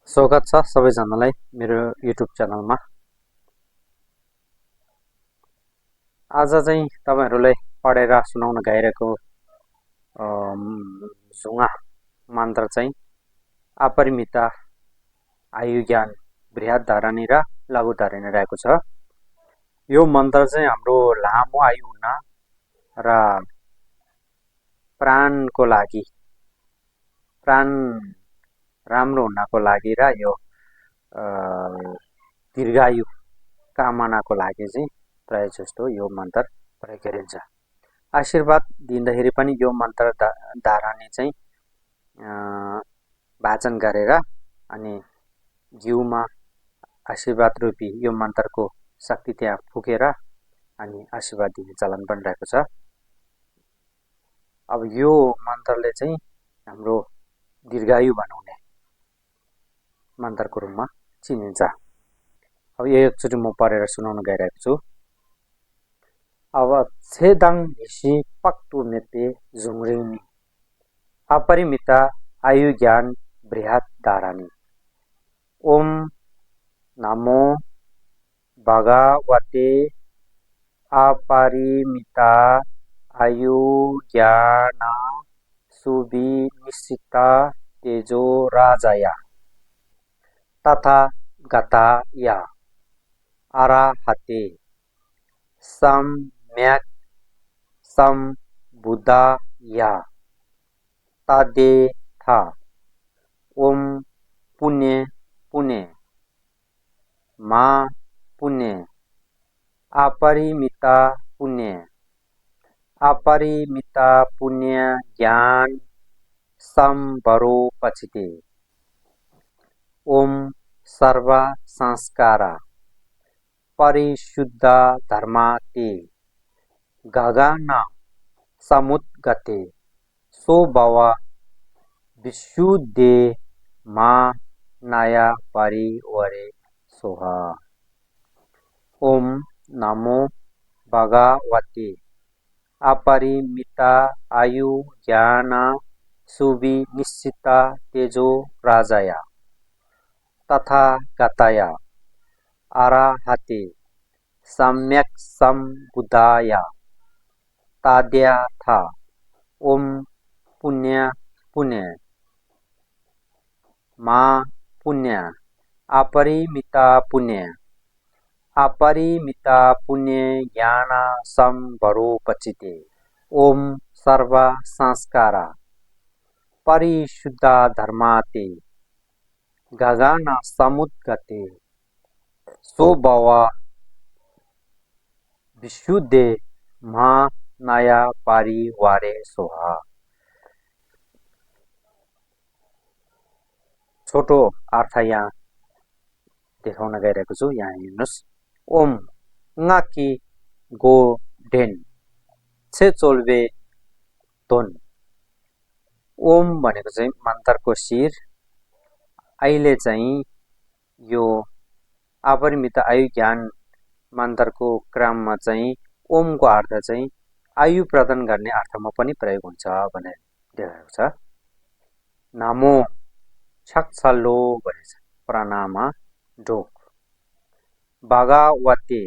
स्वागत छ सबैजनालाई मेरो युट्युब च्यानलमा। आज चाहिँ तपाईहरुलाई पढेर सुनाउन गइरहेको झुङा मन्त्र चाहिँ अपरिमित आयु ज्ञान बृहत धारणी र लघु धारणी रहेको छ। यो मन्त्र चाहिँ हाम्रो लामो आयु हुन र प्राणको लागि प्राण राम्रो हुनको लागि र यो दीर्घायु कामनाको लागि चाहिँ प्राय जस्तो यो मन्त्र प्रयोग गरिन्छ। आशीर्वाद दिँदाखेरि पनि यो मन्त्र धारणी चाहिँ वाचन गरेर अनि घिउमा आशीर्वाद रूपी यो मन्त्रको शक्ति त्यहाँ फुकेर अनि आशीर्वाद दिने चलन पनि रहेको छ। अब यो मन्त्रले चाहिँ हाम्रो दीर्घायु बनाउने मन्त्रको रूपमा चिनिन्छ। अब एकचोटि म पढेर सुनाउन गइरहेको छु। अब छेदाङ हिसी पक्तु मेते झुङरिनी अपरिमित आयु ज्ञान बृहत धारणी ओम नमो भगवते अपरिमित आयु ज्ञान सुविनिश्चित तेजो राजाय तथा गताय अरहते सम्यक् सम्बुद्धाय तदेथा ओम पुण्य पुण्य मा पुण्य अपरिमित पुण्य अपरिमित पुण्य ज्ञान संवरोपचिते ओम सर्व संस्कार परिशुद्ध धर्माते गगन समुद्गते सोभव विशुद्धे मा नया परिवरे सोहा। ओम नमो भगवते अपरिमित आयु ज्ञान सुविनिश्चित तेजो राजाय तथा गताय अरहते सम्यक् सम्बुद्धाय तदेथा ओम पुण्य पुण्य मा पुण्य अपरिमित पुण्य अपरिमित पुण्य ज्ञान संवरोपचिते ओम सर्व संस्कार परिशुद्ध धर्माते गगन समुद्गते सोभव विशुद्धे मा नया परिवारे सोहा। छोटो अर्थ यहाँ देखाउन गइरहेको छु। यहाँ हेर्नुस्। ओम ngaki go den छे चोल्वे दोन। ओम भनेको चाहिँ मन्त्रको शिर। अहिले चाहिँ यो अपरिमित आयु ज्ञान मन्त्रको क्रममा चाहिँ ओमको अर्थ चाहिँ आयु प्रदान गर्ने अर्थमा पनि प्रयोग हुन्छ भनेर देखाएको छ। नमो छक्छल्लो भनेछ प्रणाम ढोक। भगवते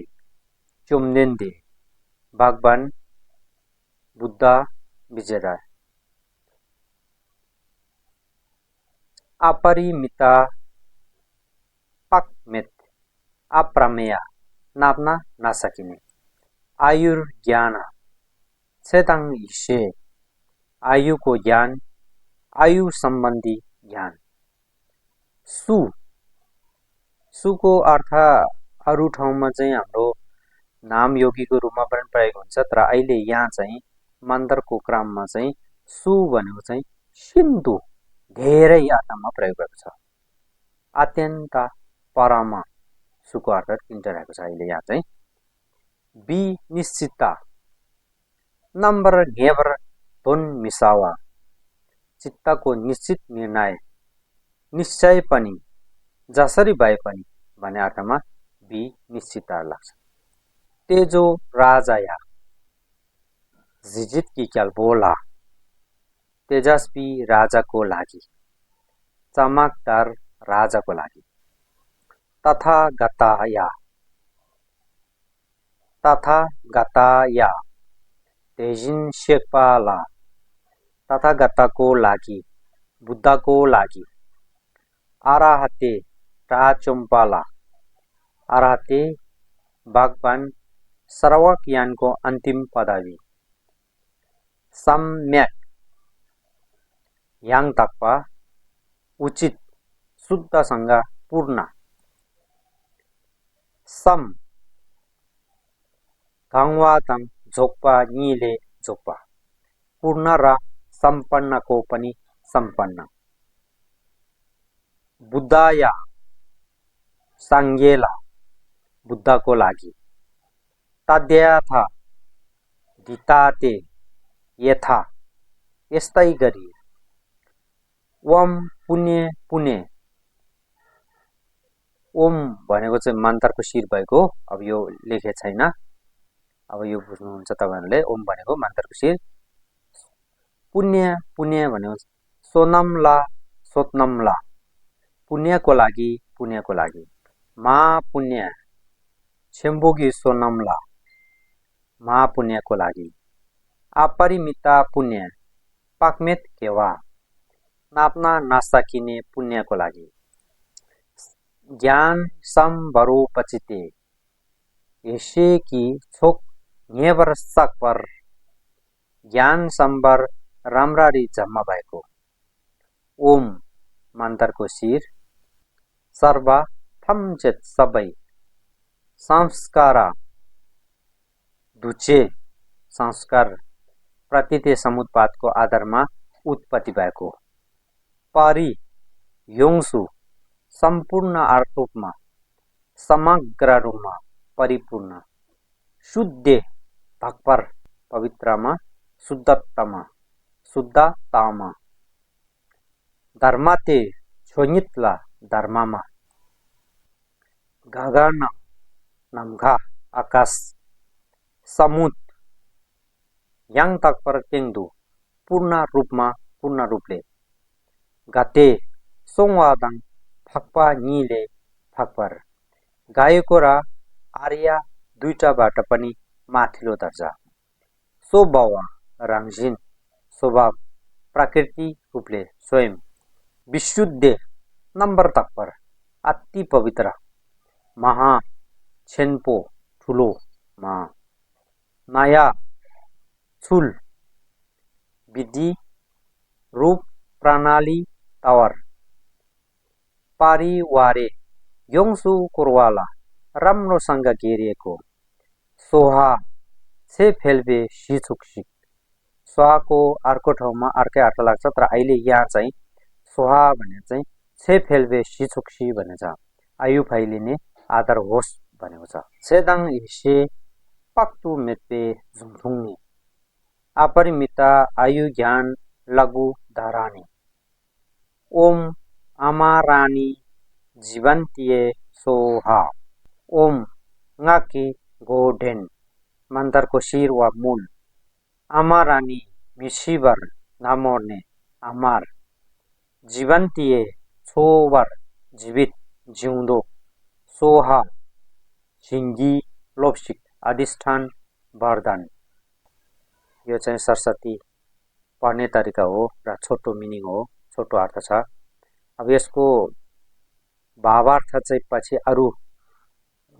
चुम्देन्दे भगवान बुद्ध विजय। अपरिमित पक्मेत अप्रमेय नाप्न नसकिने। आयुर्ज्ञान छेदाङ हिसे आयुको ज्ञान आयु सम्बन्धी ज्ञान। सु सुको अर्थ अरु ठाउँमा चाहिँ हाम्रो नाम योगीको रूपमा पनि प्रयोग हुन्छ। तर अहिले यहाँ चाहिँ मन्त्रको क्रममा चाहिँ सु भनेको चाहिँ सिन्धु धेरै अर्थमा प्रयोग भएको छ। अत्यन्त परम सुको अर्थ तिनवटा रहेको छ। अहिले यहाँ चाहिँ बि निश्चित नम्बर घेवर धुन मिसावा चित्तको निश्चित निर्णय निश्चय पनि जसरी भए पनि भन्ने अर्थमा बि निश्चित लाग्छ। तेजो राजाया जिजित की क्याल बोला तेजस्वी राजाको लागि चमकदार राजाको लागि। तथागताया तथागताया तेजिन शेर्पाला तथागतको लागि बुद्धको लागि। आराहते टाचुम्पाला आराहते भगवान सर्वज्ञानको अन्तिम पदवी। सम्यक yang takpa उचित शुद्धसँग पूर्ण। सम धङवादङ झोक्पा निले झोक्पा पूर्ण र सम्पन्नको पनि सम्पन्न। बुद्धया सांगेला बुद्धको लागि। तद्यथा दिताते यथा यस्तै गरी। ओम पुण्य पुण्य ओम भनेको चाहिँ मन्त्रको शिर भएको। अब यो लेखे छैन, अब यो बुझ्नुहुन्छ तपाईहरुले। ओम भनेको मन्त्रको शिर। पुण्य पुण्य भनेको सोनमला सोत्नमला पुण्यको लागि पुण्यको लागि। महापुण्य छेम्बोगी सोनमला महापुण्यको लागि। अपरिमिता पुण्य पाकमेत केवा नाप्न नसकिने पुण्यको लागि। ज्ञान सम्भरोपचिते यसै कि छोक नेवर सकपर ज्ञान सम्भर राम्ररी जम्मा भएको। ओम मन्त्रको शिर। सर्व थमचेत सबै संस्कार दुचे संस्कार प्रतिते समुत्पादको आधारमा उत्पत्ति भएको। परि योंसु सम्पूर्ण रूपमा समग्र रूपमा परिपूर्ण। शुद्ध भक्पर पवित्रमा शुद्धतमा शुद्धतामा। धर्मते छोनितला धर्ममा। गगन नम्घा आकाश समुद्र yang तकपर तेंदु पूर्ण रूपले। गते सोङवादङ फक्पा निले फक्पर गाएको र आर्या दुईटाबाट पनि माथिल्लो दर्जा। स्वभाव रङजिन स्वभाव प्रकृति रूपले स्वयं। विशुद्ध नम्बर तकपर अति पवित्र। महा छेन्पो ठुलो महा। नया छुल विधि रूप प्रणाली तवर। परिवारे योंसु कुरवाला राम्रोसँग घेरिएको। सोहा छे फेल्बे सिछुकसिक सोहाको अर्को ठाउँमा अर्कै अर्थ लाग्छ, तर अहिले यहाँ चाहिँ सोहा भने चाहिँ छे फेल्बे सिछुकसी भने छ। आयु फैलिने आदर होस् भनेको छ। छेदाङ हिस्से पक्तु मेत्पे झुङझुङने अपरिमिता आयु ज्ञान लघु धारानी। ओम अमारानी जीवन्तिये सोहा। ओम ngaki गोढेन मन्त्रको शिर वा मूल। अमारानी मिसिबर नमोर्ने अमार। जीवन्तिये छोवर जीवित जिउँदो। सोहा झिङ्गी लोप्सिक अधिष्ठान वरदान। यो चाहिँ सरस्वती पढ्ने तरिका हो र छोटो मिनिङ हो, छोटो अर्थ छ। अब यसको भावार्थ चाहिँ पछि अरु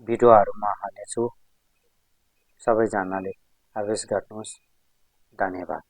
भिडियोहरुमा हाल्नेछु। सबैजनाले अभ्यास गर्नुहोस्। धन्यवाद।